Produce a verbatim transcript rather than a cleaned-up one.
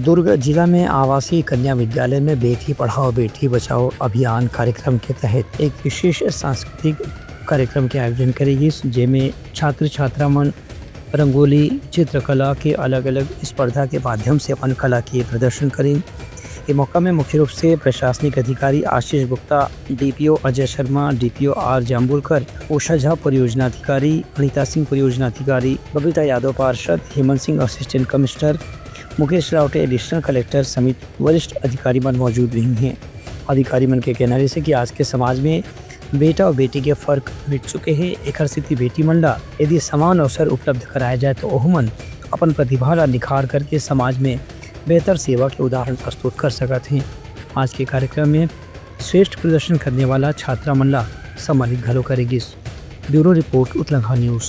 दुर्ग जिला में आवासीय कन्या विद्यालय में बेटी पढ़ाओ बेटी बचाओ अभियान कार्यक्रम के तहत एक विशेष सांस्कृतिक कार्यक्रम के आयोजन करे गिस, जेमे छात्र छात्रा मन रंगोली, चित्रकला के अलग-अलग स्पर्धा के माध्यम से अपन कला के प्रदर्शन करिन। ये मौका में मुख्य रूप से प्रशासनिक अधिकारी Ashish Gupta, DPO Ajay Sharma, DPO R Jambulkar, Usha Jha परियोजना अधिकारी, अनिता सिंह परियोजना अधिकारी, बबीता यादव पार्षद, Hemant Singh assistant commissioner, Mukesh Rawte additional collector समेत वरिष्ठ अधिकारी मन मौजूद रहिन हे। अधिकारी मन के कहना रहिस हे कि आज के समाज में बेटा अउ बेटी के फर्क मिट चुके हे, एखर सेती बेटी मन ला यदि समान अवसर उपलब्ध कराए जाए, तो ओहू मन अपन प्रतिभा ला निखार करके समाज में बेहतर सेवा के उदाहरण प्रस्तुत कर सकत हें। आज के कार्यक्रम में श्रेष्ठ प्रदर्शन करने वाला छात्रा मन ला सम्मानित घलो करे गिस। Bureau report, Utlangha news.